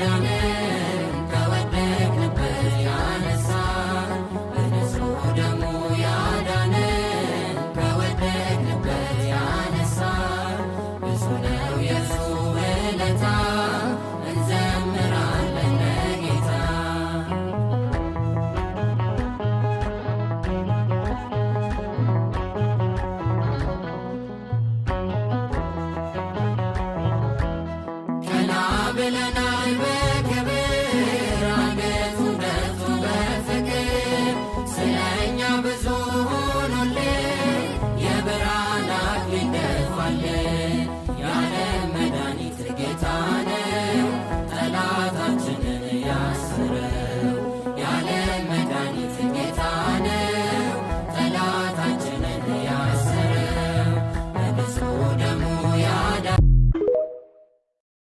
ያዳነን ከወደቅንበት ያነሳን፣ በንጹሕ ደሙ ያዳነን ከወደቅንበት ያነሳን። ብዙ ነው የእርሱ ውለታ፣ እንዘምራለን ለጌታ። ቀና ብለናል።